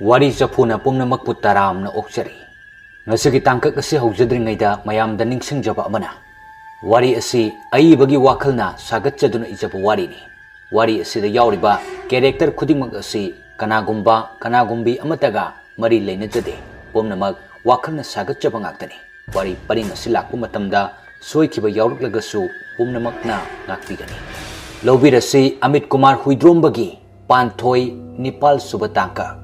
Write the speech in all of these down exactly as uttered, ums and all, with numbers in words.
ꯋꯥꯔꯤ ꯆꯐꯨꯅ ꯄꯨꯝꯅꯃꯛꯄꯨ ꯇꯔꯥꯝꯅ ꯑꯣꯛꯆꯔꯤ꯫ ꯉꯁꯤꯒꯤ ꯇꯥꯡꯀꯛ ꯑꯁꯤ ꯍꯧꯖꯗ꯭ꯔꯤꯉꯩꯗ ꯃꯌꯥꯝꯗ ꯅꯤꯡꯁꯤꯡꯖꯕ ꯑꯃꯅ, ꯋꯥꯔꯤ ꯑꯁꯤ ꯑꯏꯕꯒꯤ ꯋꯥꯈꯜꯅ ꯁꯥꯒꯠꯆꯗꯨꯅ ꯏꯖꯕ ꯋꯥꯔꯤꯅꯤ꯫ ꯋꯥꯔꯤ ꯑꯁꯤꯗ ꯌꯥꯎꯔꯤꯕ ꯀꯦꯔꯦꯛꯇꯔ ꯈꯨꯗꯤꯡꯃꯛ ꯑꯁꯤ ꯀꯅꯥꯒꯨꯝꯕ ꯀꯅꯥꯒꯨꯝꯕꯤ ꯑꯃꯠꯇꯒ ꯃꯔꯤ ꯂꯩꯅꯖꯗꯦ꯫ ꯄꯨꯝꯅꯃꯛ ꯋꯥꯈꯜꯅ ꯁꯥꯒꯠꯆꯕ ꯉꯥꯛꯇꯅꯤ꯫ ꯋꯥꯔꯤ ꯄꯔꯤꯡ ꯑꯁꯤ ꯂꯥꯛꯄ ꯃꯇꯝꯗ ꯁꯣꯏꯈꯤꯕ ꯌꯥꯎꯔꯛꯂꯒꯁꯨ ꯄꯨꯝꯅꯃꯛꯅ ꯉꯥꯛꯄꯤꯒꯅꯤ꯫ ꯂꯧꯕꯤꯔꯁꯤ ꯑꯃꯤꯠ ꯀꯨꯃꯥꯔ ꯍꯨꯏꯗ꯭ꯔꯣꯝꯕꯒꯤ ꯄꯥꯟꯊꯣꯏ, ꯅꯤꯄꯥꯜ ꯁꯨꯕ ꯇꯥꯡꯀꯛ꯫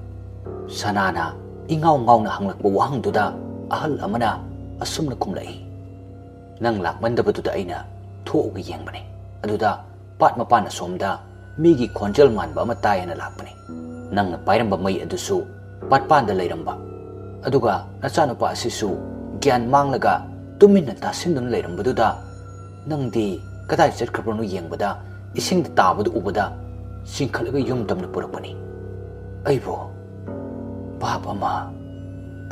ꯁꯅꯥꯅ ꯏꯉꯥꯎ ꯉꯥꯎꯅ ꯍꯪꯂꯛꯄ ꯋꯥꯍꯪꯗꯨꯗ ꯑꯍꯜ ꯑꯃꯅ ꯑꯁꯨꯝꯅ ꯈꯨꯝꯂꯛꯏ, "ꯅꯪ ꯂꯥꯛꯃꯟꯗꯕꯗꯨꯗ ꯑꯩꯅ ꯊꯣꯛꯑꯒ ꯌꯦꯡꯕꯅꯤ꯫ ꯑꯗꯨꯗ ꯄꯥꯠ ꯃꯄꯥꯟ ꯑꯁꯣꯝꯗ ꯃꯤꯒꯤ ꯈꯣꯟꯖꯦꯜ ꯃꯥꯟꯕ ꯑꯃ ꯇꯥꯏ ꯍꯥꯏꯅ ꯂꯥꯛꯄꯅꯤ꯫ ꯅꯪꯅ ꯄꯥꯏꯔꯝꯕ ꯃꯩ ꯑꯗꯨꯁꯨ ꯄꯥꯠꯄꯥꯟꯗ ꯂꯩꯔꯝꯕ꯫ ꯑꯗꯨꯒ ꯅꯆꯥꯅꯨꯄꯥ ꯑꯁꯤꯁꯨ ꯒ꯭ꯌꯥꯟ ꯃꯥꯡꯂꯒ ꯇꯨꯃꯤꯟꯅ ꯇꯥꯁꯤꯟꯗꯨꯅ ꯂꯩꯔꯝꯕꯗꯨꯗ ꯅꯪꯗꯤ ꯀꯗꯥꯏ ꯆꯠꯈ꯭ꯔꯕꯅꯣ ꯌꯦꯡꯕꯗ ꯏꯁꯤꯡꯗ ꯇꯥꯕꯗꯨ ꯎꯕꯗ ꯆꯤꯡꯈꯠꯂꯒ ꯌꯨꯝ ꯇꯝꯅ ꯄꯨꯔꯛꯄꯅꯤ꯫ ꯑꯩꯕꯨ ꯚꯥꯞ ꯑꯃ,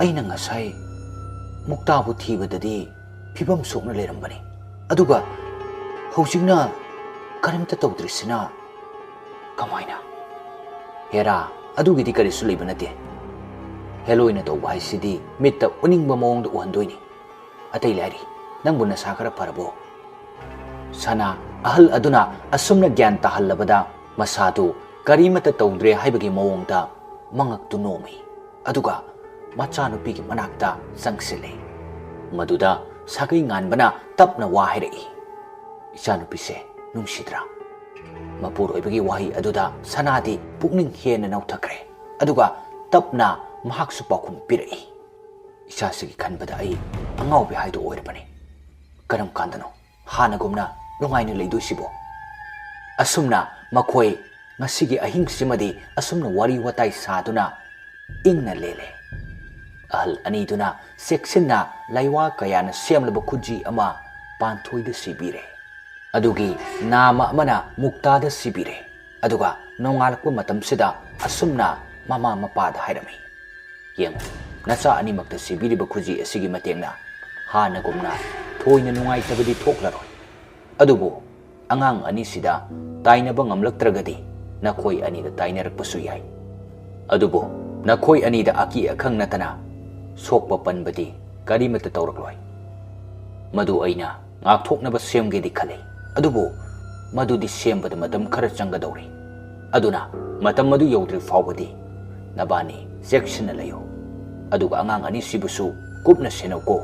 ꯑꯩꯅ ꯉꯁꯥꯏ ꯃꯨꯛꯇꯥꯕꯨ ꯊꯤꯕꯗꯗꯤ ꯐꯤꯕꯝ ꯁꯣꯛꯅ ꯂꯩꯔꯝꯕꯅꯤ꯫ ꯑꯗꯨꯒ ꯍꯧꯖꯤꯛꯅ ꯀꯔꯤꯝꯇ ꯇꯧꯗ꯭ꯔꯤꯁꯤꯅ ꯀꯃꯥꯏꯅ?" "ꯍꯦꯔꯥ, ꯑꯗꯨꯒꯤꯗꯤ ꯀꯔꯤꯁꯨ ꯂꯩꯕ ꯅꯠꯇꯦ꯫ ꯍꯦꯂꯣꯏꯅ ꯇꯧꯕ ꯍꯥꯏꯁꯤꯗꯤ ꯃꯤꯠꯇ ꯎꯅꯤꯡꯕ ꯃꯑꯣꯡꯗ ꯎꯍꯟꯗꯣꯏꯅꯤ꯫ ꯑꯇꯩ ꯂꯥꯏꯔꯤ, ꯅꯪꯕꯨ ꯅꯁꯥ ꯈꯔ ꯐꯔꯕꯣ?" ꯁꯅꯥ ꯑꯍꯜ ꯑꯗꯨꯅ ꯑꯁꯨꯝꯅ ꯒ꯭ꯌꯥꯟ ꯇꯥꯍꯜꯂꯕꯗ ꯃꯁꯥꯗꯨ ꯀꯔꯤꯃꯠꯇ ꯇꯧꯗ꯭ꯔꯦ ꯍꯥꯏꯕꯒꯤ ꯃꯑꯣꯡꯗ ꯃꯉꯛꯇꯨ ꯅꯣꯝꯃꯤ꯫ ꯑꯗꯨꯒ ꯃꯆꯥꯅꯨꯄꯤꯒꯤ ꯃꯅꯥꯛꯇ ꯆꯪꯁꯤꯜꯂꯤ꯫ ꯃꯗꯨꯗ ꯁꯥꯒꯩ ꯉꯥꯟꯕꯅ ꯇꯞꯅ ꯋꯥ ꯍꯥꯏꯔꯛꯏ, "ꯏꯆꯥꯅꯨꯄꯤꯁꯦ ꯅꯨꯡꯁꯤꯗ꯭ꯔꯥ?" ꯃꯄꯨꯔꯣꯏꯕꯒꯤ ꯋꯥꯍꯩ ꯑꯗꯨꯗ ꯁꯅꯥꯗꯤ ꯄꯨꯛꯅꯤꯡ ꯍꯦꯟꯅ ꯅꯧꯊꯈ꯭ꯔꯦ꯫ ꯑꯗꯨꯒ ꯇꯞꯅ ꯃꯍꯥꯛꯁꯨ ꯄꯥꯎꯈꯨꯝ ꯄꯤꯔꯛꯏ, "ꯏꯆꯥꯁꯤꯒꯤ ꯈꯟꯕꯗ ꯑꯩ ꯑꯉꯥꯎꯕꯤ ꯍꯥꯏꯗꯨ ꯑꯣꯏꯔꯕꯅꯤ꯫ ꯀꯔꯝ ꯀꯥꯟꯗꯅꯣ ꯍꯥꯟꯅꯒꯨꯝꯅ ꯅꯨꯡꯉꯥꯏꯅ ꯂꯩꯗꯣꯏꯁꯤꯕꯣ?" ꯑꯁꯨꯝꯅ ꯃꯈꯣꯏ ꯉꯁꯤꯒꯤ ꯑꯍꯤꯡꯁꯤꯃꯗꯤ ꯑꯁꯨꯝꯅ ꯋꯥꯔꯤ ꯋꯥꯇꯥꯏ ꯁꯥꯗꯨꯅ ꯏꯪꯅ ꯂꯦꯜꯂꯦ꯫ ꯑꯍꯜ ꯑꯅꯤꯗꯨꯅ ꯆꯦꯛꯁꯤꯟꯅ ꯂꯩꯋꯥ ꯀꯌꯥꯅ ꯁꯦꯝꯂꯕ ꯈꯨꯖꯤ ꯑꯃ ꯄꯥꯟꯊꯣꯏꯗ ꯁꯤꯕꯤꯔꯦ꯫ ꯑꯗꯨꯒꯤ ꯅꯥꯃ ꯑꯃꯅ ꯃꯨꯛꯇꯥꯗ ꯁꯤꯕꯤꯔꯦ꯫ ꯑꯗꯨꯒ ꯅꯣꯡꯉꯥꯜꯂꯛꯄ ꯃꯇꯝꯁꯤꯗ ꯑꯁꯨꯝꯅ ꯃꯃꯥ ꯃꯄꯥꯗ ꯍꯥꯏꯔꯝꯃꯤ, "ꯌꯦꯡꯉꯨ, ꯅꯆꯥ ꯑꯅꯤꯃꯛꯇ ꯁꯤꯕꯤꯔꯤꯕ ꯈꯨꯖꯤ ꯑꯁꯤꯒꯤ ꯃꯇꯦꯡꯅ ꯍꯥꯟꯅꯒꯨꯝꯅ ꯊꯣꯏꯅ ꯅꯨꯡꯉꯥꯏꯇꯕꯗꯤ ꯊꯣꯛꯂꯔꯣꯏ꯫ ꯑꯗꯨꯕꯨ ꯑꯉꯥꯡ ꯑꯅꯤꯁꯤꯗ ꯇꯥꯏꯅꯕ ꯉꯝꯂꯛꯇ꯭ꯔꯒꯗꯤ ꯅꯈꯣꯏ ꯑꯅꯤꯗ ꯇꯥꯏꯅꯔꯛꯄꯁꯨ ꯌꯥꯏ꯫ ꯑꯗꯨꯕꯨ ꯅꯈꯣꯏ ꯑꯅꯤꯗ ꯑꯀꯤ ꯑꯈꯪ ꯅꯠꯇꯅ ꯁꯣꯛꯄ ꯄꯟꯕꯗꯤ ꯀꯔꯤꯃꯠꯇ ꯇꯧꯔꯛꯂꯣꯏ꯫ ꯃꯗꯨ ꯑꯩꯅ ꯉꯥꯛꯊꯣꯛꯅꯕ ꯁꯦꯝꯒꯦꯗꯤ ꯈꯜꯂꯤ, ꯑꯗꯨꯕꯨ ꯃꯗꯨꯗꯤ ꯁꯦꯝꯕꯗ ꯃꯇꯝ ꯈꯔ ꯆꯪꯒꯗꯧꯔꯤ꯫ ꯑꯗꯨꯅ ꯃꯇꯝ ꯑꯗꯨ ꯌꯧꯗ꯭ꯔꯤ ꯐꯥꯎꯕꯗꯤ ꯅꯕꯥꯅꯤ ꯆꯦꯛꯁꯤꯟꯅ ꯂꯩꯌꯨ, ꯑꯗꯨꯒ ꯑꯉꯥꯡ ꯑꯅꯤꯁꯤꯕꯨꯁꯨ ꯀꯨꯞꯅ ꯁꯦꯟꯅꯧꯀꯣ꯫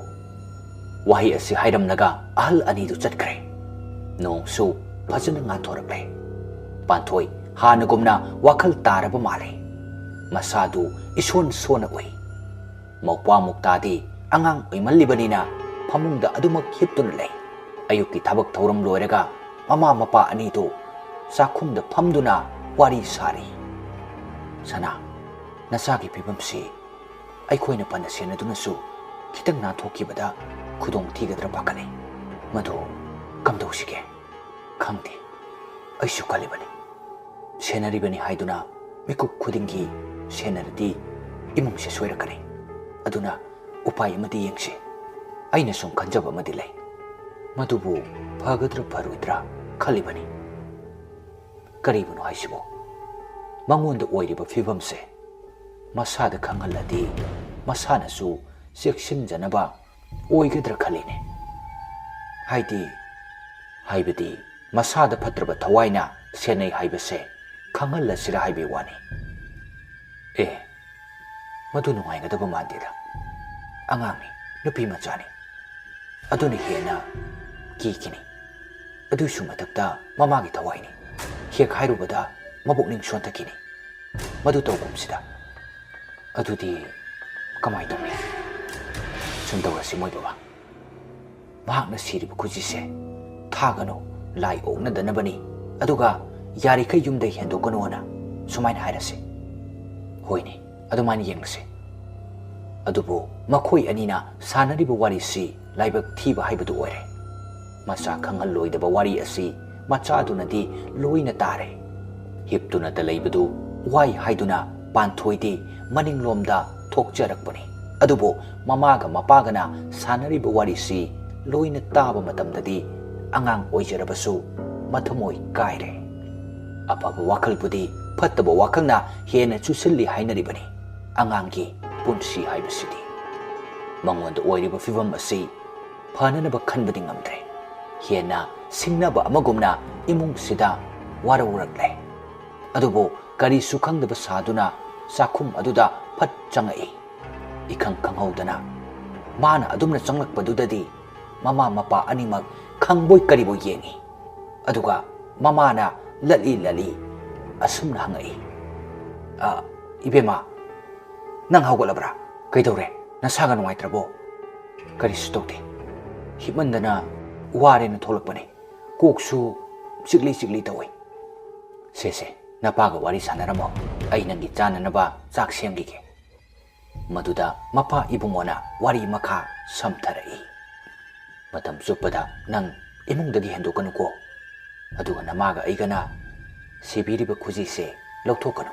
ꯋꯥꯍꯩ ꯑꯁꯤ ꯍꯥꯏꯔꯝꯂꯒ ꯑꯍꯜ ꯑꯅꯤꯗꯨ ꯆꯠꯈ꯭ꯔꯦ꯫ ꯅꯣꯡꯁꯨ ꯐꯖꯅ ꯉꯥꯟꯊꯣꯔꯛꯂꯦ꯫ ꯄꯥꯟꯊꯣꯏ ꯍꯥꯟꯅꯒꯨꯝꯅ ꯋꯥꯈꯜ ꯇꯥꯔꯕ ꯃꯥꯜꯂꯦ꯫ ꯃꯁꯥꯗꯨ ꯏꯁꯣꯟ ꯁꯣꯟꯅ ꯎꯏ꯫ ꯃꯧꯄ꯭ꯋꯥ ꯃꯨꯛꯇꯥꯗꯤ ꯑꯉꯥꯡ ꯑꯣꯏꯃꯜꯂꯤꯕꯅꯤꯅ ꯐꯃꯨꯡꯗ ꯑꯗꯨꯃꯛ ꯍꯤꯞꯇꯨꯅ ꯂꯩ꯫ ꯑꯌꯨꯛꯀꯤ ꯊꯕꯛ ꯊꯧꯔꯝ ꯂꯣꯏꯔꯒ ꯃꯃꯥ ꯃꯄꯥ ꯑꯅꯤꯗꯨ ꯆꯥꯛꯈꯨꯝꯗ ꯐꯝꯗꯨꯅ ꯋꯥꯔꯤ ꯁꯥꯔꯤ꯫ "ꯁꯅꯥ, ꯅꯆꯥꯒꯤ ꯐꯤꯕꯝꯁꯤ ꯑꯩꯈꯣꯏꯅ ꯐꯅ ꯁꯦꯟꯅꯗꯨꯅꯁꯨ ꯈꯤꯇꯪ ꯅꯥꯟꯊꯣꯛꯈꯤꯕꯗ ꯈꯨꯗꯣꯡ ꯊꯤꯒꯗ꯭ꯔꯥ ꯄꯥꯈꯠꯂꯤ꯫ ꯃꯗꯨ ꯀꯝꯗꯧꯁꯤꯒꯦ?" "ꯈꯪꯗꯦ, ꯑꯩꯁꯨ ꯈꯜꯂꯤꯕꯅꯤ꯫ ꯁꯦꯟꯅꯔꯤꯕꯅꯤ ꯍꯥꯏꯗꯨꯅ ꯃꯤꯀꯨꯞ ꯈꯨꯗꯤꯡꯒꯤ ꯁꯦꯟꯅꯔꯗꯤ ꯏꯃꯨꯡꯁꯦ ꯁꯣꯏꯔꯛꯀꯅꯤ꯫ ꯑꯗꯨꯅ ꯎꯄꯥꯏ ꯑꯃꯗꯤ ꯌꯦꯡꯁꯤ꯫ ꯑꯩꯅ ꯁꯨꯝ ꯈꯟꯖꯕ ꯑꯃꯗꯤ ꯂꯩ꯫ ꯃꯗꯨꯕꯨ ꯐꯒꯗ꯭ꯔꯥ ꯐꯔꯣꯏꯗ꯭ꯔꯥ ꯈꯜꯂꯤꯕꯅꯤ꯫" "ꯀꯔꯤꯕꯨꯅꯣ ꯍꯥꯏꯁꯤꯕꯣ? ꯃꯉꯣꯟꯗ ꯑꯣꯏꯔꯤꯕ ꯐꯤꯕꯝꯁꯦ ꯃꯁꯥꯗ ꯈꯪꯍꯜꯂꯗꯤ ꯃꯁꯥꯅꯁꯨ ꯆꯦꯛꯁꯤꯟꯖꯅꯕ ꯑꯣꯏꯒꯗ꯭ꯔꯥ ꯈꯜꯂꯤꯅꯦ꯫ ꯍꯥꯏꯗꯤ, ꯍꯥꯏꯕꯗꯤ ꯃꯁꯥꯗ ꯐꯠꯇ꯭ꯔꯕ ꯊꯋꯥꯏꯅ ꯁꯦꯟꯅꯩ ꯍꯥꯏꯕꯁꯦ ꯈꯪꯍꯜꯂꯁꯤꯔꯥ ꯍꯥꯏꯕꯒꯤ ꯋꯥꯅꯤ꯫" "ꯑꯦ, ꯃꯗꯨ ꯅꯨꯡꯉꯥꯏꯒꯗꯕ ꯃꯥꯟꯗꯦꯗ꯫ ꯑꯉꯥꯡꯅꯤ, ꯅꯨꯄꯤ ꯃꯆꯥꯅꯤ꯫ ꯑꯗꯨꯅ ꯍꯦꯟꯅ ꯀꯤꯈꯤꯅꯤ꯫ ꯑꯗꯨꯏꯁꯨ ꯃꯊꯛꯇ ꯃꯃꯥꯒꯤ ꯊꯋꯥꯏꯅꯤ꯫ ꯍꯦꯛ ꯍꯥꯏꯔꯨꯕꯗ ꯃꯕꯨꯛꯅꯤꯡ ꯁꯣꯟꯊꯈꯤꯅꯤ꯫ ꯃꯗꯨ ꯇꯧꯒꯨꯝꯁꯤꯗ꯫" "ꯑꯗꯨꯗꯤ ꯀꯃꯥꯏ ꯇꯧꯅꯤ?" "ꯁꯨꯝ ꯇꯧꯔꯁꯤ, ꯃꯣꯏ ꯕꯕꯥ꯫ ꯃꯍꯥꯛꯅ ꯁꯤꯔꯤꯕ ꯈꯨꯖꯤꯁꯦ ꯊꯥꯒꯅꯨ, ꯂꯥꯏ ꯑꯣꯛꯅꯗꯅꯕꯅꯤ, ꯑꯗꯨꯒ ꯌꯥꯔꯤꯈꯩ ꯌꯨꯝꯗ ꯍꯦꯟꯗꯣꯛꯀꯅꯨꯅ ꯁꯨꯃꯥꯏꯅ ꯍꯥꯏꯔꯁꯤ꯫" "ꯍꯣꯏꯅꯦ, ꯑꯗꯨꯃꯥꯏꯅ ꯌꯦꯡꯂꯁꯤ꯫ ꯑꯗꯨꯕꯨ ꯃꯈꯣꯏ ꯑꯅꯤꯅ ꯁꯥꯟꯅꯔꯤꯕ ꯋꯥꯔꯤꯁꯤ ꯂꯥꯏꯕꯛ ꯊꯤꯕ ꯍꯥꯏꯕꯗꯨ ꯑꯣꯏꯔꯦ꯫ ꯃꯆꯥ ꯈꯪꯍꯜꯂꯣꯏꯗꯕ ꯋꯥꯔꯤ ꯑꯁꯤ ꯃꯆꯥꯗꯨꯅꯗꯤ ꯂꯣꯏꯅ ꯇꯥꯔꯦ꯫" ꯍꯤꯞꯇꯨꯅꯇ ꯂꯩꯕꯗꯨ ꯋꯥꯏ ꯍꯥꯏꯗꯨꯅ ꯄꯥꯟꯊꯣꯏꯗꯤ ꯃꯅꯤꯡꯂꯣꯝꯗ ꯊꯣꯛꯆꯔꯛꯄꯅꯤ꯫ ꯑꯗꯨꯕꯨ ꯃꯃꯥꯒ ꯃꯄꯥꯒꯅ ꯁꯥꯟꯅꯔꯤꯕ ꯋꯥꯔꯤꯁꯤ ꯂꯣꯏꯅ ꯇꯥꯕ ꯃꯇꯝꯗꯗꯤ ꯑꯉꯥꯡ ꯑꯣꯏꯖꯔꯕꯁꯨ ꯃꯊꯃꯣꯏ ꯀꯥꯏꯔꯦ꯫ ꯑꯐꯕ ꯋꯥꯈꯜꯕꯨꯗꯤ ꯐꯠꯇꯕ ꯋꯥꯈꯜꯅ ꯍꯦꯟꯅ ꯆꯨꯁꯤꯜꯂꯤ ꯍꯥꯏꯅꯔꯤꯕꯅꯤ꯫ ꯑꯉꯥꯡꯒꯤ ꯄꯨꯟꯁꯤ ꯍꯥꯏꯕꯁꯤꯗꯤ꯫ ꯃꯉꯣꯟꯗ ꯑꯣꯏꯔꯤꯕ ꯐꯤꯕꯝ ꯑꯁꯤ ꯐꯅꯅꯕ ꯈꯟꯕꯗꯤ ꯉꯝꯗ꯭ꯔꯦ꯫ ꯍꯦꯟꯅ ꯁꯤꯡꯅꯕ ꯑꯃꯒꯨꯝꯅ ꯏꯃꯨꯡꯁꯤꯗ ꯋꯥꯔꯧꯔꯛꯂꯦ꯫ ꯑꯗꯨꯕꯨ ꯀꯔꯤꯁꯨ ꯈꯪꯗꯕ ꯁꯥꯗꯨꯅ ꯆꯥꯛꯈꯨꯝ ꯑꯗꯨꯗ ꯐꯠ ꯆꯪꯉꯛꯏ꯫ ꯏꯈꯪ ꯈꯪꯍꯧꯗꯅ ꯃꯥꯅ ꯑꯗꯨꯝꯅ ꯆꯪꯂꯛꯄꯗꯨꯗꯗꯤ ꯃꯃꯥ ꯃꯄꯥ ꯑꯅꯤꯃꯛ ꯈꯪꯕꯣꯏ ꯀꯔꯤꯕꯣꯏ ꯌꯦꯡꯉꯤ꯫ ꯑꯗꯨꯒ ꯃꯃꯥꯅ ꯂꯠꯂꯤ ꯂꯠꯂꯤ ꯑꯁꯨꯝꯅ ꯍꯪꯉꯛꯏ, "ꯑ, ꯏꯕꯦꯝꯃ, ꯅꯪ ꯍꯧꯒꯠꯂꯕ꯭ꯔꯥ? ꯀꯩꯗꯧꯔꯦ? ꯅꯁꯥꯒ ꯅꯨꯡꯉꯥꯏꯇ꯭ꯔꯕꯣ?" "ꯀꯔꯤꯁꯨ ꯇꯧꯗꯦ꯫ ꯍꯤꯞꯃꯟꯗꯅ ꯋꯥꯔꯦꯅ ꯊꯣꯛꯂꯛꯄꯅꯦ꯫ ꯀꯣꯛꯁꯨ ꯆꯤꯛꯂꯤ ꯆꯤꯛꯂꯤ ꯇꯧꯏ꯫ ꯁꯦ, ꯁꯦ, ꯅꯄꯥꯒ ꯋꯥꯔꯤ ꯁꯥꯟꯅꯔꯝꯃꯣ꯫ ꯑꯩ ꯅꯪꯒꯤ ꯆꯥꯅꯅꯕ ꯆꯥꯛ ꯁꯦꯝꯈꯤꯒꯦ꯫" ꯃꯗꯨꯗ ꯃꯄꯥ ꯏꯕꯨꯡꯉꯣꯅ ꯋꯥꯔꯤ ꯃꯈꯥ ꯁꯝꯊꯔꯛꯏ꯫ "ꯃꯇꯝ ꯆꯨꯞꯄꯗ ꯅꯪ ꯏꯃꯨꯡꯗꯒꯤ ꯍꯦꯟꯗꯣꯛꯀꯅꯨꯀꯣ꯫ ꯑꯗꯨꯒ ꯅꯃꯥꯒ ꯑꯩꯒꯅ ꯁꯤꯕꯤꯔꯤꯕ ꯈꯨꯖꯤꯁꯦ ꯂꯧꯊꯣꯛꯀꯅꯨ꯫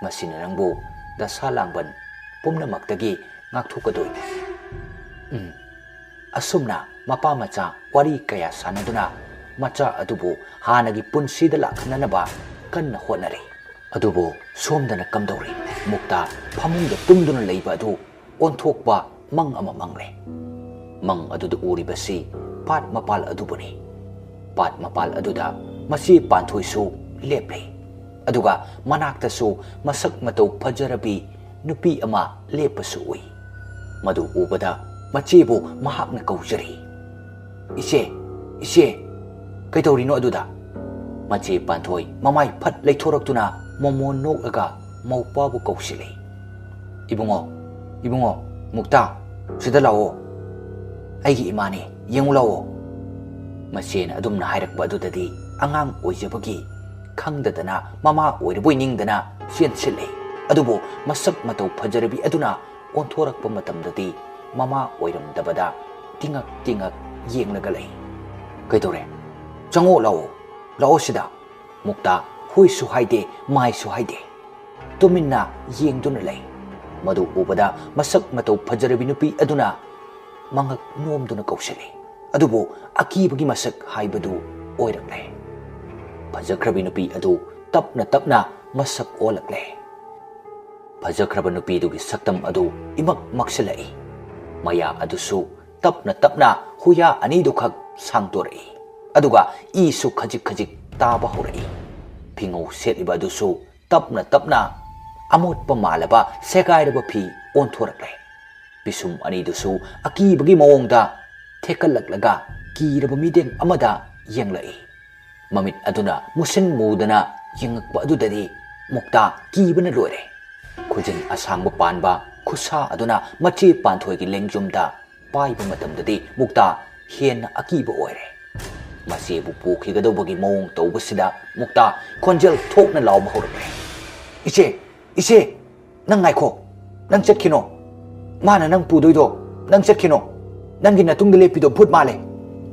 ꯃꯁꯤꯅ ꯅꯪꯕꯨ ꯗꯁꯥ ꯂꯥꯡꯕꯟ ꯄꯨꯝꯅꯃꯛꯇꯒꯤ ꯉꯥꯛꯊꯣꯛꯀꯗꯣꯏꯅꯤ꯫" ꯎꯝ꯫ ꯑꯁꯨꯝꯅ ꯃꯄꯥ ꯃꯆꯥ ꯋꯥꯔꯤ ꯀꯌꯥ ꯁꯥꯟꯅꯗꯨꯅ ꯃꯆꯥ ꯑꯗꯨꯕꯨ ꯍꯥꯟꯅꯒꯤ ꯄꯨꯟꯁꯤꯗ ꯂꯥꯛꯍꯟꯅꯅꯕ ꯀꯟꯅ ꯍꯣꯠꯅꯔꯤ꯫ ꯑꯗꯨꯕꯨ ꯁꯣꯝꯗꯅ ꯀꯝꯗꯧꯔꯤ? ꯃꯨꯛꯇꯥ ꯐꯃꯨꯡꯗ ꯇꯨꯝꯗꯨꯅ ꯂꯩꯕ ꯑꯗꯨ ꯑꯣꯟꯊꯣꯛꯄ ꯃꯪ ꯑꯃ ꯃꯪꯂꯦ꯫ ꯃꯪ ꯑꯗꯨꯗ ꯎꯔꯤꯕꯁꯤ ꯄꯥꯠ ꯃꯄꯥꯜ ꯑꯗꯨꯕꯨꯅꯤ꯫ ꯄꯥꯠ ꯃꯄꯥꯜ ꯑꯗꯨꯗ ꯃꯆꯦ ꯄꯥꯟꯊꯣꯏꯁꯨ ꯂꯦꯞꯂꯤ꯫ ꯑꯗꯨꯒ ꯃꯅꯥꯛꯇꯁꯨ ꯃꯁꯛ ꯃꯇꯧ ꯐꯖꯔꯕꯤ ꯅꯨꯄꯤ ꯑꯃ ꯂꯦꯞꯄꯁꯨ ꯎꯏ꯫ ꯃꯗꯨ ꯎꯕꯗ ꯃꯆꯦꯕꯨ ꯃꯍꯥꯛꯅ ꯀꯧꯖꯔꯤ, "ꯏꯆꯦ, ꯏꯆꯦ, ꯀꯩꯗꯧꯔꯤꯅꯣ ꯑꯗꯨꯗ?" ꯃꯆꯦ ꯄꯥꯟꯊꯣꯏ ꯃꯃꯥꯏ ꯐꯠ ꯂꯩꯊꯣꯔꯛꯇꯨꯅ ꯃꯣꯃꯣꯟ ꯅꯣꯛꯂꯒ ꯃꯧꯄꯥꯕꯨ ꯀꯧꯁꯤꯜꯂꯤ꯫ "ꯏꯕꯨꯡꯉꯣ, ꯏꯕꯨꯡꯉꯣ, ꯃꯨꯛꯇꯥ, ꯁꯤꯗ ꯂꯥꯛꯑꯣ꯫ ꯑꯩꯒꯤ ꯏꯃꯥꯅꯦ, ꯌꯦꯡꯉꯨ ꯂꯥꯛꯑꯣ꯫" ꯃꯆꯦꯅ ꯑꯗꯨꯝꯅ ꯍꯥꯏꯔꯛꯄ ꯑꯗꯨꯗꯗꯤ ꯑꯉꯥꯡ ꯑꯣꯏꯖꯕꯒꯤ ꯈꯪꯗꯗꯅ ꯃꯃꯥ ꯑꯣꯏꯔꯕꯣꯏ ꯅꯤꯡꯗꯅ ꯆꯦꯟꯁꯤꯜꯂꯦ꯫ ꯑꯗꯨꯕꯨ ꯃꯁꯛ ꯃꯇꯧ ꯐꯖꯔꯕꯤ ꯑꯗꯨꯅ ꯑꯣꯟꯊꯣꯔꯛꯄ ꯃꯇꯝꯗꯗꯤ ꯃꯃꯥ ꯑꯣꯏꯔꯝꯗꯕꯗ ꯇꯤꯉꯛ ꯇꯤꯉꯛ ꯌꯦꯡꯂꯒ ꯂꯩ꯫ "ꯀꯩꯗꯧꯔꯦ? ꯆꯪꯉꯣ ꯂꯥꯛꯑꯣ, ꯂꯥꯛꯑꯣ ꯁꯤꯗ꯫" ꯃꯨꯛꯇꯥ ꯍꯣꯏꯁꯨ ꯍꯥꯏꯗꯦ, ꯃꯥꯏꯁꯨ ꯍꯥꯏꯗꯦ꯫ ꯇꯨꯃꯤꯟꯅ ꯌꯦꯡꯗꯨꯅ ꯂꯩ꯫ ꯃꯗꯨ ꯎꯕꯗ ꯃꯁꯛ ꯃꯇꯧ ꯐꯖꯔꯕꯤ ꯅꯨꯄꯤ ꯑꯗꯨꯅ ꯃꯉꯛ ꯅꯣꯝꯗꯨꯅ ꯀꯧꯁꯤꯜꯂꯤ꯫ ꯑꯗꯨꯕꯨ ꯑꯀꯤꯕꯒꯤ ꯃꯁꯛ ꯍꯥꯏꯕꯗꯨ ꯑꯣꯏꯔꯛꯂꯦ꯫ ꯐꯖꯈ꯭ꯔꯕꯤ ꯅꯨꯄꯤ ꯑꯗꯨ ꯇꯞꯅ ꯇꯞꯅ ꯃꯁꯛ ꯑꯣꯜꯂꯛꯂꯦ꯫ ꯐꯖꯈ꯭ꯔꯕ ꯅꯨꯄꯤꯗꯨꯒꯤ ꯁꯛꯇꯝ ꯑꯗꯨ ꯏꯃꯛ ꯃꯛꯁꯤꯜꯂꯛꯏ꯫ ꯃꯌꯥ ꯑꯗꯨꯁꯨ ꯇꯞꯅ ꯇꯞꯅ ꯍꯨꯌꯥ ꯑꯅꯤꯗꯨꯈꯛ ꯁꯥꯡꯗꯣꯔꯛꯏ꯫ ꯑꯗꯨꯒ ꯏꯁꯨ ꯈꯖꯤꯛ ꯈꯖꯤꯛ ꯇꯥꯕ ꯍꯧꯔꯛꯏ꯫ ꯐꯤꯉꯧ ꯁꯦꯠꯂꯤꯕ ꯑꯗꯨꯁꯨ ꯇꯞꯅ ꯇꯞꯅ ꯑꯃꯣꯠꯄ ꯃꯥꯜꯂꯕ ꯁꯦꯒꯥꯏꯔꯕ ꯐꯤ ꯑꯣꯟꯊꯣꯔꯛꯂꯦ꯫ ꯄꯤꯁꯨꯝ ꯑꯅꯤꯗꯨꯁꯨ ꯑꯀꯤꯕꯒꯤ ꯃꯑꯣꯡꯗ ꯊꯦꯛꯀꯠꯂꯛꯂꯒ ꯀꯤꯔꯕ ꯃꯤꯠꯌꯦꯡ ꯑꯃꯗ ꯌꯦꯡꯂꯛꯏ꯫ ꯃꯃꯤꯠ ꯑꯗꯨꯅ ꯃꯨꯁꯤꯟ ꯃꯨꯗꯅ ꯌꯦꯡꯉꯛꯄ ꯑꯗꯨꯗꯗꯤ ꯃꯨꯛꯇꯥ ꯀꯤꯕꯅ ꯂꯣꯏꯔꯦ꯫ ꯈꯨꯖꯤꯟ ꯑꯁꯥꯡꯕ ꯄꯥꯟꯕ ꯈꯨꯠꯁꯥ ꯑꯗꯨꯅ ꯃꯆꯦ ꯄꯥꯟꯊꯣꯏꯒꯤ ꯂꯦꯡꯖꯨꯝꯗ ꯄꯥꯏꯕ ꯃꯇꯝꯗꯗꯤ ꯃꯨꯛꯇꯥ ꯍꯦꯟꯅ ꯑꯀꯤꯕ ꯑꯣꯏꯔꯦ꯫ ꯃꯆꯦꯕꯨ ꯄꯨꯈꯤꯒꯗꯧꯕꯒꯤ ꯃꯑꯣꯡ ꯇꯧꯕꯁꯤꯗ ꯃꯨꯛꯇꯥ ꯈꯣꯟꯖꯦꯜ ꯊꯣꯛꯅ ꯂꯥꯎꯕ ꯍꯧꯔꯛꯂꯦ, "ꯏꯆꯦ, ꯏꯆꯦ, ꯅꯪ ꯉꯥꯏꯈꯣ, ꯅꯪ ꯆꯠꯈꯤꯅꯣ꯫ ꯃꯥꯅ ꯅꯪ ꯄꯨꯗꯣꯏꯗꯣ, ꯅꯪ ꯆꯠꯈꯤꯅꯣ꯫ ꯅꯪꯒꯤ ꯅꯇꯨꯡꯗ ꯂꯦꯞꯄꯤꯗꯣ ꯚꯨꯠ ꯃꯥꯜꯂꯦ꯫"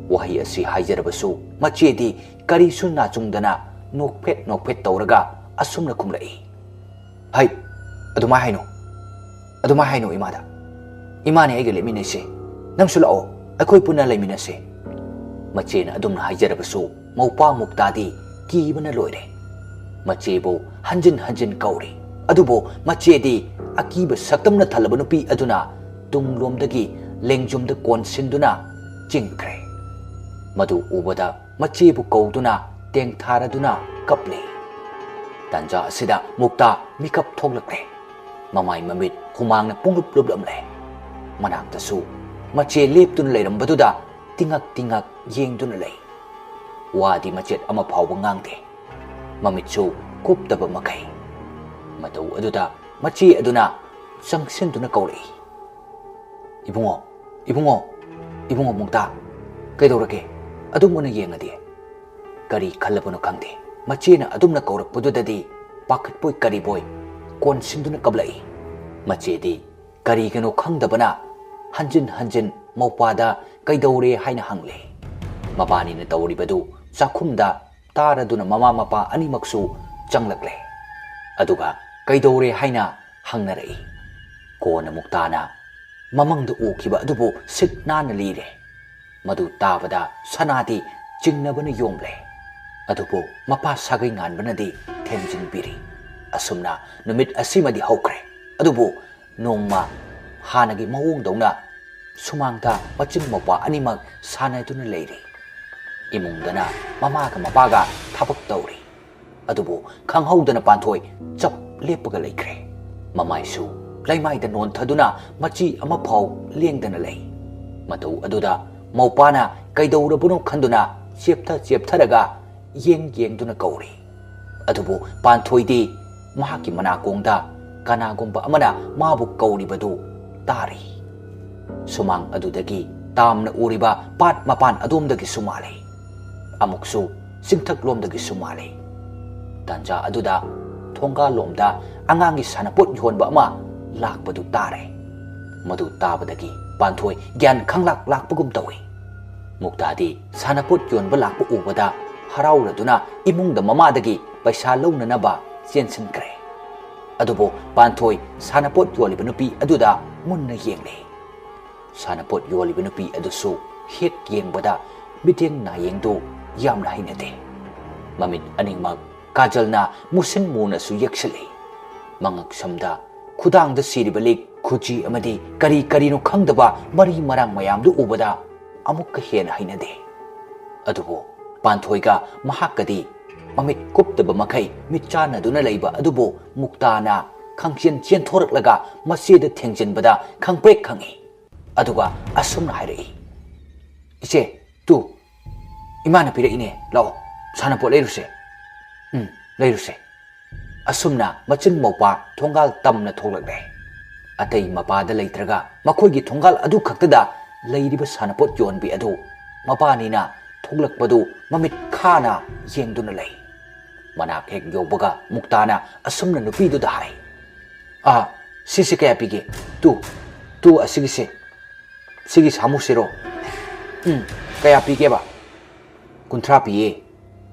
ꯋꯥꯍꯩ ꯑꯁꯤ ꯍꯥꯏꯖꯔꯕꯁꯨ ꯃꯆꯦꯗꯤ ꯀꯔꯤꯁꯨ ꯅꯥꯆꯨꯡꯗꯅ ꯅꯣꯛꯐꯦꯠ ꯅꯣꯛꯐꯦꯠ ꯇꯧꯔꯒ ꯑꯁꯨꯝꯅ ꯈꯨꯝꯂꯛꯏ, "ꯍꯩ, ꯑꯗꯨꯃꯥꯏ ꯍꯥꯏꯅꯨ, ꯑꯗꯨꯃꯥꯏ ꯍꯥꯏꯅꯨ ꯏꯃꯥꯗ꯫ ꯏꯃꯥꯅꯦ ꯑꯩꯒ ꯂꯦꯞꯃꯤꯟꯅꯩꯁꯦ꯫ ꯅꯪꯁꯨ ꯂꯥꯛꯑꯣ, ꯑꯩꯈꯣꯏ ꯄꯨꯟꯅ ꯂꯩꯃꯤꯟꯅꯁꯦ꯫" ꯃꯆꯦꯅ ꯑꯗꯨꯝꯅ ꯍꯥꯏꯖꯔꯕꯁꯨ ꯃꯧꯄ꯭ꯋꯥ ꯃꯨꯛꯇꯥꯗꯤ ꯀꯤꯕꯅ ꯂꯣꯏꯔꯦ꯫ ꯃꯆꯦꯕꯨ ꯍꯟꯖꯤꯟ ꯍꯟꯖꯤꯟ ꯀꯧꯔꯤ꯫ ꯑꯗꯨꯕꯨ ꯃꯆꯦꯗꯤ ꯑꯀꯤꯕ ꯁꯛꯇꯝꯅ ꯊꯜꯂꯕ ꯅꯨꯄꯤ ꯑꯗꯨꯅ ꯇꯨꯡꯂꯣꯝꯗꯒꯤ ꯂꯦꯡꯖꯨꯝꯗ ꯀꯣꯟꯁꯤꯟꯗꯨꯅ ꯆꯤꯡꯈ꯭ꯔꯦ꯫ ꯃꯗꯨ ꯎꯕꯗ ꯃꯆꯦꯕꯨ ꯀꯧꯗꯨꯅ ꯇꯦꯡꯊꯥꯔꯗꯨꯅ ꯀꯞꯂꯦ꯫ ꯇꯥꯟꯖꯥ ꯑꯁꯤꯗ ꯃꯨꯛꯇꯥ ꯃꯤꯀꯞ ꯊꯣꯛꯂꯛꯂꯦ꯫ ꯃꯃꯥꯏ ꯃꯃꯤꯠ ꯍꯨꯃꯥꯡꯅ ꯄꯨꯡꯂꯨꯞ ꯂꯨꯞꯂꯝꯂꯦ꯫ ꯃꯅꯥꯛꯇꯁꯨ ꯃꯆꯦ ꯂꯦꯞꯇꯨꯅ ꯂꯩꯔꯝꯕꯗꯨꯗ ꯇꯤꯉꯛ ꯇꯤꯉꯛ ꯌꯦꯡꯗꯨꯅ ꯂꯩ꯫ ꯋꯥꯗꯤ ꯃꯆꯦꯠ ꯑꯃ ꯐꯥꯎꯕ ꯉꯥꯡꯗꯦ꯫ ꯃꯃꯤꯠꯁꯨ ꯀꯨꯞꯇꯕ ꯃꯈꯩ꯫ ꯃꯇꯧ ꯑꯗꯨꯗ ꯃꯆꯦ ꯑꯗꯨꯅ ꯆꯪꯁꯤꯟꯗꯨꯅ ꯀꯧꯔꯛꯏ, "ꯏꯕꯨꯡꯉꯣ, ꯏꯕꯨꯡꯉꯣ, ꯏꯕꯨꯡꯉꯣ ꯃꯨꯛꯇꯥ, ꯀꯩꯗꯧꯔꯒꯦ? ꯑꯗꯨꯝ ꯑꯣꯏꯅ ꯌꯦꯡꯉꯗꯤ?" ꯀꯔꯤ ꯈꯜꯂꯕꯅꯣ ꯈꯪꯗꯦ, ꯃꯆꯦꯅ ꯑꯗꯨꯝꯅ ꯀꯧꯔꯛꯄꯗꯨꯗꯗꯤ ꯄꯥꯈꯠꯄꯣꯏ ꯀꯔꯤꯕꯣꯏ ꯀꯣꯟꯁꯤꯟꯗꯨꯅ ꯀꯞꯂꯛꯏ꯫ ꯃꯆꯦꯗꯤ ꯀꯔꯤꯒꯤꯅꯣ ꯈꯪꯗꯕꯅ ꯍꯟꯖꯤꯟ ꯍꯟꯖꯤꯟ ꯃꯧꯄꯥꯗ ꯀꯩꯗꯧꯔꯦ ꯍꯥꯏꯅ ꯍꯪꯂꯦ꯫ ꯃꯕꯥꯅꯤꯅ ꯇꯧꯔꯤꯕꯗꯨ ꯆꯥꯛꯈꯨꯝꯗ ꯇꯥꯔꯗꯨꯅ ꯃꯃꯥ ꯃꯄꯥ ꯑꯅꯤꯃꯛꯁꯨ ꯆꯪꯂꯛꯂꯦ꯫ ꯑꯗꯨꯒ ꯀꯩꯗꯧꯔꯦ ꯍꯥꯏꯅ ꯍꯪꯅꯔꯛꯏ꯫ ꯀꯣꯟꯅ ꯃꯨꯛꯇꯥꯅ ꯃꯃꯪꯗ ꯎꯈꯤꯕ ꯑꯗꯨꯕꯨ ꯁꯤꯠ ꯅꯥꯟꯅ ꯂꯤꯔꯦ꯫ ꯃꯗꯨ ꯇꯥꯕꯗ ꯁꯅꯥꯗꯤ ꯆꯤꯡꯅꯕꯅ ꯌꯣꯝꯂꯦ꯫ ꯑꯗꯨꯕꯨ ꯃꯄꯥ ꯁꯥꯒꯩ ꯉꯥꯟꯕꯅꯗꯤ ꯊꯦꯝꯖꯤꯟꯕꯤꯔꯤ꯫ ꯑꯁꯨꯝꯅ ꯅꯨꯃꯤꯠ ꯑꯁꯤꯃꯗꯤ ꯍꯧꯈ꯭ꯔꯦ꯫ ꯑꯗꯨꯕꯨ ꯅꯣꯡꯃ ꯍꯥꯟꯅꯒꯤ ꯃꯑꯣꯡꯗꯧꯅ ꯁꯨꯃꯥꯡꯗ ꯃꯆꯤꯟ ꯃꯧꯄ꯭ꯋꯥ ꯑꯅꯤꯃꯛ ꯁꯥꯟꯅꯗꯨꯅ ꯂꯩꯔꯤ꯫ ꯏꯃꯨꯡꯗꯅ ꯃꯃꯥꯒ ꯃꯄꯥꯒ ꯊꯕꯛ ꯇꯧꯔꯤ꯫ ꯑꯗꯨꯕꯨ ꯈꯪꯍꯧꯗꯅ ꯄꯥꯟꯊꯣꯏ ꯆꯞ ꯂꯦꯞꯄꯒ ꯂꯩꯈ꯭ꯔꯦ꯫ ꯃꯃꯥꯏꯁꯨ ꯂꯩꯃꯥꯏꯗ ꯅꯣꯟꯊꯗꯨꯅ ꯃꯆꯤ ꯑꯃꯐꯥꯎ ꯂꯦꯡꯗꯅ ꯂꯩ꯫ ꯃꯇꯧ ꯑꯗꯨꯗ ꯃꯧꯄ꯭ꯋꯥꯅ ꯀꯩꯗꯧꯔꯕꯅꯣ ꯈꯟꯗꯨꯅ ꯆꯦꯞꯊ ꯆꯦꯞꯊꯔꯒ ꯌꯦꯡ ꯌꯦꯡꯗꯨꯅ ꯀꯧꯔꯤ꯫ ꯑꯗꯨꯕꯨ ꯄꯥꯟꯊꯣꯏꯗꯤ ꯃꯍꯥꯛꯀꯤ ꯃꯅꯥꯀꯣꯡꯗ ꯀꯅꯥꯒꯨꯝꯕ ꯑꯃꯅ ꯃꯥꯕꯨ ꯀꯧꯔꯤꯕꯗꯨ ꯇꯥꯔꯤ꯫ ꯁꯨꯃꯥꯡ ꯑꯗꯨꯗꯒꯤ ꯇꯥꯝꯅ ꯎꯔꯤꯕ ꯄꯥꯠ ꯃꯄꯥꯟ ꯑꯗꯣꯝꯗꯒꯤꯁꯨ ꯃꯥꯜꯂꯤ꯫ ꯑꯃꯨꯛꯁꯨ ꯆꯤꯡꯊꯛꯂꯣꯝꯗꯒꯤꯁꯨ ꯃꯥꯜꯂꯤ꯫ ꯇꯥꯟꯖꯥ ꯑꯗꯨꯗ ꯊꯣꯡꯒꯥꯜꯂꯣꯝꯗ ꯑꯉꯥꯡꯒꯤ ꯁꯥꯟꯅꯄꯣꯠ ꯌꯣꯟꯕ ꯑꯃ ꯂꯥꯛꯄꯗꯨ ꯇꯥꯔꯦ꯫ ꯃꯗꯨ ꯇꯥꯕꯗꯒꯤ ꯄꯥꯟꯊꯣꯏ ꯒ꯭ꯌꯥꯟ ꯈꯪꯂꯥꯛ ꯂꯥꯛꯄꯒꯨꯝ ꯇꯧꯏ꯫ ꯃꯨꯛꯇꯥꯗꯤ ꯁꯥꯟꯅꯄꯣꯠ ꯌꯣꯟꯕ ꯂꯥꯛꯄ ꯎꯕꯗ ꯍꯔꯥꯎꯔꯗꯨꯅ ꯏꯃꯨꯡꯗ ꯃꯃꯥꯗꯒꯤ ꯄꯩꯁꯥ ꯂꯧꯅꯅꯕ ꯆꯦꯟꯁꯤꯟꯈ꯭ꯔꯦ꯫ ꯑꯗꯨꯕꯨ ꯄꯥꯟꯊꯣꯏ ꯁꯥꯟꯅꯄꯣꯠ ꯌꯣꯜꯂꯤꯕ ꯅꯨꯄꯤ ꯑꯗꯨꯗ ꯃꯨꯟꯅ ꯌꯦꯡꯂꯦ꯫ ꯁꯥꯟꯅꯄꯣꯠ ꯌꯣꯜꯂꯤꯕ ꯅꯨꯄꯤ ꯑꯗꯨꯁꯨ ꯍꯦꯛ ꯌꯦꯡꯕꯗ ꯃꯤꯠꯌꯦꯡ ꯅꯥꯌꯦꯡꯗꯨ ꯌꯥꯝꯅ ꯍꯩꯅꯗꯦ꯫ ꯃꯃꯤꯠ ꯑꯅꯤꯃꯛ ꯀꯥꯖꯜꯅ ꯃꯨꯁꯤꯟ ꯃꯨꯅꯁꯨ ꯌꯦꯛꯁꯤꯜꯂꯤ꯫ ꯃꯉꯛꯁꯝꯗ ꯈꯨꯗꯥꯡꯗ ꯁꯤꯔꯤꯕ ꯂꯤꯛ, ꯈꯨꯖꯤ ꯑꯃꯗꯤ ꯀꯔꯤ ꯀꯔꯤꯅꯣ ꯈꯪꯗꯕ ꯃꯔꯤ ꯃꯔꯥꯡ ꯃꯌꯥꯝꯗꯨ ꯎꯕꯗ ꯑꯃꯨꯛꯀ ꯍꯦꯟꯅ ꯍꯩꯅꯗꯦ꯫ ꯑꯗꯨꯕꯨ ꯄꯥꯟꯊꯣꯏꯒ ꯃꯍꯥꯛꯀꯗꯤ ꯃꯃꯤꯠ ꯀꯨꯞꯇꯕ ꯃꯈꯩ ꯃꯤꯠ ꯆꯥꯟꯅꯗꯨꯅ ꯂꯩꯕ ꯑꯗꯨꯕꯨ ꯃꯨꯛꯇꯥꯅ ꯈꯪꯆꯦꯟ ꯆꯦꯟꯊꯣꯔꯛꯂꯒ ꯃꯆꯦꯗ ꯊꯦꯡꯖꯤꯟꯕꯗ ꯈꯪꯄ꯭ꯔꯦꯛ ꯈꯪꯏ꯫ ꯑꯗꯨꯒ ꯑꯁꯨꯝꯅ ꯍꯥꯏꯔꯛꯏ, "ꯏꯆꯦ, ꯇꯨ, ꯏꯃꯥꯅ ꯄꯤꯔꯛꯏꯅꯦ, ꯂꯥꯛꯑꯣ, ꯁꯥꯟꯅꯄꯣꯠ ꯂꯩꯔꯨꯁꯦ꯫ ꯎꯝ, ꯂꯩꯔꯨꯁꯦ꯫" ꯑꯁꯨꯝꯅ ꯃꯆꯤꯟ ꯃꯧꯄꯥ ꯊꯣꯡꯒꯥꯜ ꯇꯝꯅ ꯊꯣꯛꯂꯛꯂꯦ꯫ ꯑꯇꯩ ꯃꯄꯥꯗ ꯂꯩꯇ꯭ꯔꯒ ꯃꯈꯣꯏꯒꯤ ꯊꯣꯡꯒꯥꯜ ꯑꯗꯨ ꯈꯛꯇꯗ ꯂꯩꯔꯤꯕ ꯁꯥꯟꯅꯄꯣꯠ ꯌꯣꯟꯕꯤ ꯑꯗꯨ ꯃꯕꯥꯅꯤꯅ ꯊꯣꯛꯂꯛꯄꯗꯨ ꯃꯃꯤꯠ ꯈꯥꯅ ꯌꯦꯡꯗꯨꯅ ꯂꯩ꯫ ꯃꯅꯥꯛ ꯍꯦꯛ ꯌꯧꯕꯒ ꯃꯨꯛꯇꯥꯅ ꯑꯁꯨꯝꯅ ꯅꯨꯄꯤꯗꯨꯗ ꯍꯥꯏ, "ꯑꯥ, ꯁꯤꯁꯦ ꯀꯌꯥ ꯄꯤꯒꯦ? ꯇꯨ, ꯇꯨ ꯑꯁꯤꯒꯤꯁꯦ, ꯁꯤꯒꯤ ꯁꯥꯃꯨꯁꯤꯔꯣ? ꯎꯝ, ꯀꯌꯥ ꯄꯤꯒꯦꯕ?" "ꯀꯨꯟꯊ꯭ꯔꯥ ꯄꯤꯌꯦ꯫"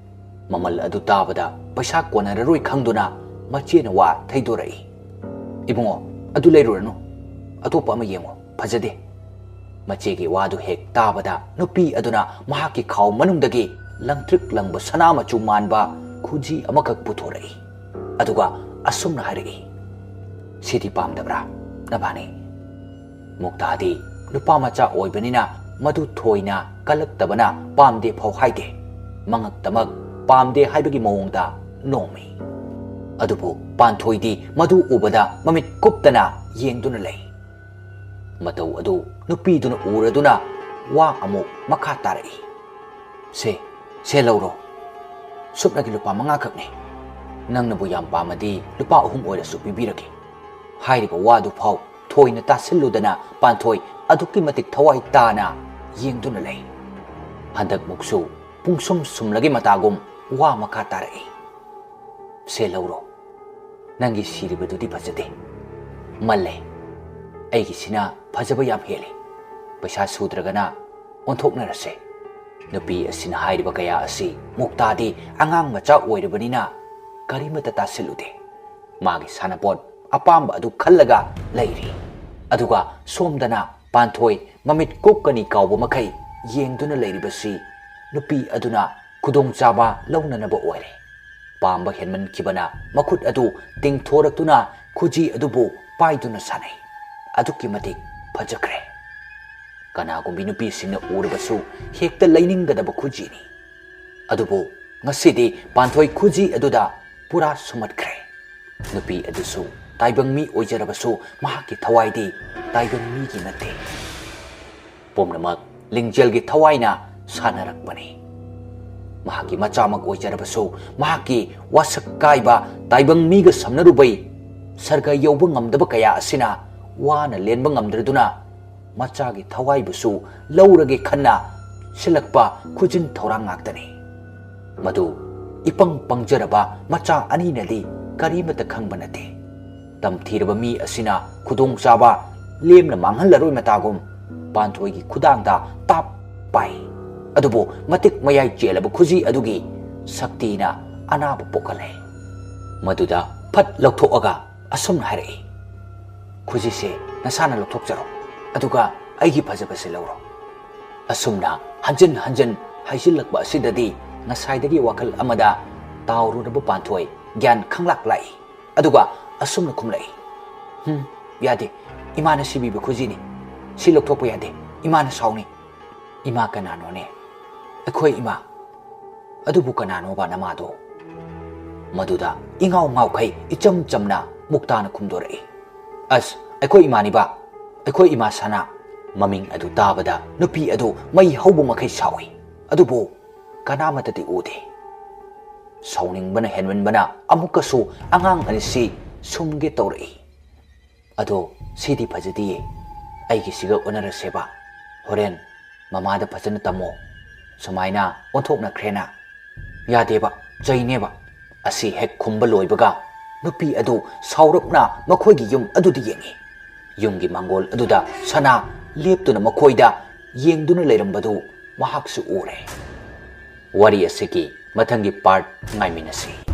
ꯃꯃꯜ ꯑꯗꯨ ꯇꯥꯕꯗ ꯄꯩꯁꯥ ꯀꯣꯟꯅꯔꯔꯣꯏ ꯈꯪꯗꯨꯅ ꯃꯆꯦꯅ ꯋꯥ ꯊꯩꯗꯣꯔꯛꯏ, "ꯏꯕꯨꯡꯉꯣ, ꯑꯗꯨ ꯂꯩꯔꯨꯔꯅꯨ, ꯑꯇꯣꯞꯄ ꯑꯃ ꯌꯦꯡꯉꯣ, ꯐꯖꯗꯦ꯫" ꯃꯆꯦꯒꯤ ꯋꯥꯗꯨ ꯍꯦꯛ ꯇꯥꯕꯗ ꯅꯨꯄꯤ ꯑꯗꯨꯅ ꯃꯍꯥꯛꯀꯤ ꯈꯥꯎ ꯃꯅꯨꯡꯗꯒꯤ ꯂꯪꯇ꯭ꯔꯤꯛ ꯂꯪꯕ ꯁꯅꯥ ꯃꯆꯨ ꯃꯥꯟꯕ ꯈꯨꯖꯤ ꯑꯃꯈꯛ ꯄꯨꯊꯣꯔꯛꯏ꯫ ꯑꯗꯨꯒ ꯑꯁꯨꯝꯅ ꯍꯥꯏꯔꯛꯏ, "ꯁꯤꯗꯤ ꯄꯥꯝꯗꯕ꯭ꯔꯥ ꯅꯕꯥꯅꯤ?" ꯃꯨꯛꯇꯥꯗꯤ ꯅꯨꯄꯥ ꯃꯆꯥ ꯑꯣꯏꯕꯅꯤꯅ ꯃꯗꯨ ꯊꯣꯏꯅ ꯀꯜꯂꯛꯇꯕꯅ ꯄꯥꯝꯗꯦ ꯐꯥꯎ ꯍꯥꯏꯗꯦ꯫ ꯃꯉꯛꯇꯃꯛ ꯄꯥꯝꯗꯦ ꯍꯥꯏꯕꯒꯤ ꯃꯑꯣꯡꯗ ꯅꯣꯝꯃꯤ꯫ ꯑꯗꯨꯕꯨ ꯄꯥꯟꯊꯣꯏꯗꯤ ꯃꯗꯨ ꯎꯕꯗ ꯃꯃꯤꯠ ꯀꯨꯞꯇꯅ ꯌꯦꯡꯗꯨꯅ ꯂꯩ꯫ ꯃꯇꯧ ꯑꯗꯨ ꯅꯨꯄꯤꯗꯨꯅ ꯎꯔꯗꯨꯅ ꯋꯥ ꯑꯃꯨꯛ ꯃꯈꯥ ꯇꯥꯔꯛꯏ, "ꯁꯦ, ꯁꯦ ꯂꯧꯔꯣ꯫ ꯁꯨꯞꯅꯒꯤ ꯂꯨꯄꯥ ꯃꯉꯥꯈꯛꯅꯤ꯫ ꯅꯪꯅꯕꯨ ꯌꯥꯝ ꯄꯥꯝꯃꯗꯤ ꯂꯨꯄꯥ ꯑꯍꯨꯝ ꯑꯣꯏꯔꯁꯨ ꯄꯤꯕꯤꯔꯒꯦ꯫" ꯍꯥꯏꯔꯤꯕ ꯋꯥꯗꯨ ꯐꯥꯎ ꯊꯣꯏꯅ ꯇꯥꯁꯤꯜꯂꯨꯗꯅ ꯄꯥꯟꯊꯣꯏ ꯑꯗꯨꯛꯀꯤ ꯃꯇꯤꯛ ꯊꯋꯥꯏ ꯇꯥꯅ ꯌꯦꯡꯗꯨꯅ ꯂꯩ꯫ ꯍꯟꯗꯛꯃꯨꯛꯁꯨ ꯄꯨꯡꯁꯨꯝ ꯁꯨꯝꯂꯒꯤ ꯃꯇꯥꯒꯨꯝ ꯋꯥ ꯃꯈꯥ ꯇꯥꯔꯛꯏ, "ꯁꯦ ꯂꯧꯔꯣ꯫ ꯅꯪꯒꯤ ꯁꯤꯔꯤꯕꯗꯨꯗꯤ ꯐꯖꯗꯦ꯫ ꯃꯜꯂꯦ꯫ ꯑꯩꯒꯤꯁꯤꯅ ꯐꯖꯕ ꯌꯥꯝ ꯍꯦꯜꯂꯤ꯫ ꯄꯩꯁꯥ ꯁꯨꯗ꯭ꯔꯒꯅ ꯑꯣꯟꯊꯣꯛꯅꯔꯁꯦ꯫" ꯅꯨꯄꯤ ꯑꯁꯤꯅ ꯍꯥꯏꯔꯤꯕ ꯀꯌꯥ ꯑꯁꯤ ꯃꯨꯛꯇꯥꯗꯤ ꯑꯉꯥꯡ ꯃꯆꯥ ꯑꯣꯏꯔꯕꯅꯤꯅ ꯀꯔꯤꯃꯠꯇ ꯇꯥꯁꯤꯜꯂꯨꯗꯦ꯫ ꯃꯥꯒꯤ ꯁꯥꯟꯅꯄꯣꯠ ꯑꯄꯥꯝꯕ ꯑꯗꯨ ꯈꯜꯂꯒ ꯂꯩꯔꯤ꯫ ꯑꯗꯨꯒ ꯁꯣꯝꯗꯅ ꯄꯥꯟꯊꯣꯏ ꯃꯃꯤꯠ ꯀꯨꯞꯀꯅꯤ ꯀꯥꯎꯕ ꯃꯈꯩ ꯌꯦꯡꯗꯨꯅ ꯂꯩꯔꯤꯕꯁꯤ ꯅꯨꯄꯤ ꯑꯗꯨꯅ ꯈꯨꯗꯣꯡꯆꯥꯕ ꯂꯧꯅꯅꯕ ꯑꯣꯏꯔꯦ꯫ ꯄꯥꯝꯕ ꯍꯦꯟꯃꯟꯈꯤꯕꯅ ꯃꯈꯨꯠ ꯑꯗꯨ ꯇꯤꯡꯊꯣꯔꯛꯇꯨꯅ ꯈꯨꯖꯤ ꯑꯗꯨꯕꯨ ꯄꯥꯏꯗꯨꯅ ꯁꯥꯟꯅꯩ꯫ ꯑꯗꯨꯛꯀꯤ ꯃꯇꯤꯛ ꯐꯖꯈ꯭ꯔꯦ꯫ ꯀꯅꯥꯒꯨꯝꯕꯤ ꯅꯨꯄꯤꯁꯤꯡꯅ ꯎꯔꯕꯁꯨ ꯍꯦꯛꯇ ꯂꯩꯅꯤꯡꯒꯗꯕ ꯈꯨꯖꯤꯅꯤ꯫ ꯑꯗꯨꯕꯨ ꯉꯁꯤꯗꯤ ꯄꯥꯟꯊꯣꯏ ꯈꯨꯖꯤ ꯑꯗꯨꯗ ꯄꯨꯔꯥ ꯁꯨꯝꯍꯠꯈ꯭ꯔꯦ꯫ ꯅꯨꯄꯤ ꯑꯗꯨꯁꯨ ꯇꯥꯏꯕꯪ ꯃꯤ ꯑꯣꯏꯖꯔꯕꯁꯨ ꯃꯍꯥꯛꯀꯤ ꯊꯋꯥꯏꯗꯤ ꯇꯥꯏꯕꯪ ꯃꯤꯒꯤ ꯅꯠꯇꯦ꯫ ꯄꯨꯝꯅꯃꯛ ꯂꯤꯡꯖꯦꯜꯒꯤ ꯊꯋꯥꯏꯅ ꯁꯥꯟꯅꯔꯛꯄꯅꯤ꯫ ꯃꯍꯥꯛꯀꯤ ꯃꯆꯥꯃꯛ ꯑꯣꯏꯖꯔꯕꯁꯨ ꯃꯍꯥꯛꯀꯤ ꯋꯥꯁꯛ ꯀꯥꯏꯕ ꯇꯥꯏꯕꯪ ꯃꯤꯒ ꯁꯝꯅꯔꯨꯕꯩ ꯁꯔꯒ ꯌꯧꯕ ꯉꯝꯗꯕ ꯀꯌꯥ ꯑꯁꯤꯅ ꯋꯥꯅ ꯂꯦꯟꯕ ꯉꯝꯗ꯭ꯔꯗꯨꯅ ꯃꯆꯥꯒꯤ ꯊꯋꯥꯏꯕꯨꯁꯨ ꯂꯧꯔꯒꯦ ꯈꯟꯅ ꯁꯤꯜꯂꯛꯄ ꯈꯨꯖꯤꯟ ꯊꯧꯔꯥꯡ ꯉꯥꯛꯇꯅꯤ꯫ ꯃꯗꯨ ꯏꯄꯪ ꯄꯪꯖꯔꯕ ꯃꯆꯥ ꯑꯅꯤꯅꯗꯤ ꯀꯔꯤꯃꯠꯇ ꯈꯪꯕ ꯅꯠꯇꯦ꯫ ꯇꯝꯊꯤꯔꯕ ꯃꯤ ꯑꯁꯤꯅ ꯈꯨꯗꯣꯡꯆꯥꯕ ꯂꯦꯝꯅ ꯃꯥꯡꯍꯜꯂꯔꯣꯏ ꯃꯇꯥꯒꯨꯝ ꯄꯥꯟꯊꯣꯏꯒꯤ ꯈꯨꯗꯥꯡꯗ ꯇꯥꯞ ꯄꯥꯏ꯫ ꯑꯗꯨꯕꯨ ꯃꯇꯤꯛ ꯃꯌꯥꯏ ꯆꯦꯜꯂꯕ ꯈꯨꯖꯤ ꯑꯗꯨꯒꯤ ꯁꯛꯇꯤꯅ ꯑꯅꯥꯕ ꯄꯣꯛꯍꯜꯂꯦ꯫ ꯃꯗꯨꯗ ꯐꯠ ꯂꯧꯊꯣꯛꯑꯒ ꯑꯁꯨꯝꯅ ꯍꯥꯏꯔꯛꯏ, "ꯈꯨꯖꯤꯁꯦ ꯅꯁꯥꯅ ꯂꯧꯊꯣꯛꯆꯔꯣ, ꯑꯗꯨꯒ ꯑꯩꯒꯤ ꯐꯖꯕꯁꯦ ꯂꯧꯔꯣ꯫" ꯑꯁꯨꯝꯅ ꯍꯟꯖꯤꯟ ꯍꯟꯖꯤꯟ ꯍꯥꯏꯖꯤꯜꯂꯛꯄ ꯑꯁꯤꯗꯗꯤ ꯉꯁꯥꯏꯗꯒꯤ ꯋꯥꯈꯜ ꯑꯃꯗ ꯇꯥꯎꯔꯨꯔꯕ ꯄꯥꯟꯊꯣꯏ ꯒ꯭ꯌꯥꯟ ꯈꯪꯂꯥꯛ ꯂꯥꯛꯏ꯫ ꯑꯗꯨꯒ ꯑꯁꯨꯝꯅ ꯈꯨꯝꯂꯛꯏ, "ꯍꯝ, ꯌꯥꯗꯦ꯫ ꯏꯃꯥꯅ ꯁꯤꯕꯤꯕ ꯈꯨꯖꯤꯅꯤ꯫ ꯁꯤ ꯂꯧꯊꯣꯛꯄ ꯌꯥꯗꯦ꯫ ꯏꯃꯥꯅ ꯁꯥꯎꯅꯤ꯫" "ꯏꯃꯥ ꯀꯅꯥꯅꯣꯅꯦ?" "ꯑꯩꯈꯣꯏ ꯏꯃꯥ꯫" "ꯑꯗꯨꯕꯨ ꯀꯅꯥꯅꯣꯕ ꯅꯃꯥꯗꯣ?" ꯃꯗꯨꯗ ꯏꯉꯥꯎ ꯉꯥꯎꯈꯩ ꯏꯆꯝ ꯆꯝꯅ ꯃꯨꯛꯇꯥꯅ ꯈꯨꯝꯗꯣꯔꯛꯏ, "ꯑꯁ, ꯑꯩꯈꯣꯏ ꯏꯃꯥꯅꯤꯕ꯫ ꯑꯩꯈꯣꯏ ꯏꯃꯥ ꯁꯅꯥ꯫" ꯃꯃꯤꯡ ꯑꯗꯨ ꯇꯥꯕꯗ ꯅꯨꯄꯤ ꯑꯗꯨ ꯃꯩ ꯍꯧꯕ ꯃꯈꯩ ꯁꯥꯎꯏ꯫ ꯑꯗꯨꯕꯨ ꯀꯅꯥꯃꯠꯇꯗꯤ ꯎꯗꯦ꯫ ꯁꯥꯎꯅꯤꯡꯕꯅ ꯍꯦꯟꯃꯟꯕꯅ ꯑꯃꯨꯛꯀꯁꯨ ꯑꯉꯥꯡ ꯑꯅꯤꯁꯤ ꯁꯨꯝꯒꯦ ꯇꯧꯔꯛꯏ꯫ "ꯑꯗꯣ ꯁꯤꯗꯤ ꯐꯖꯗꯤꯌꯦ, ꯑꯩꯒꯤꯁꯤꯒ ꯑꯣꯟꯅꯔꯁꯦꯕ꯫ ꯍꯣꯔꯦꯟ ꯃꯃꯥꯗ ꯐꯖꯅ ꯇꯝꯃꯣ꯫ ꯁꯨꯃꯥꯏꯅ ꯑꯣꯟꯊꯣꯛꯅꯈ꯭ꯔꯦꯅ ꯌꯥꯗꯦꯕ, ꯆꯩꯅꯦꯕ꯫" ꯑꯁꯤ ꯍꯦꯛ ꯈꯨꯝꯕ ꯂꯣꯏꯕꯒ ꯅꯨꯄꯤ ꯑꯗꯨ ꯁꯥꯎꯔꯞꯅ ꯃꯈꯣꯏꯒꯤ ꯌꯨꯝ ꯑꯗꯨꯗ ꯌꯦꯡꯏ꯫ ꯌꯨꯝꯒꯤ ꯃꯥꯡꯒꯣꯜ ꯑꯗꯨꯗ ꯁꯅꯥ ꯂꯦꯞꯇꯨꯅ ꯃꯈꯣꯏꯗ ꯌꯦꯡꯗꯨꯅ ꯂꯩꯔꯝꯕꯗꯨ ꯃꯍꯥꯛꯁꯨ ꯎꯔꯦ꯫ ꯋꯥꯔꯤ ꯑꯁꯤꯒꯤ ꯃꯊꯪꯒꯤ part ꯉꯥꯏꯃꯤꯟꯅꯁꯤ꯫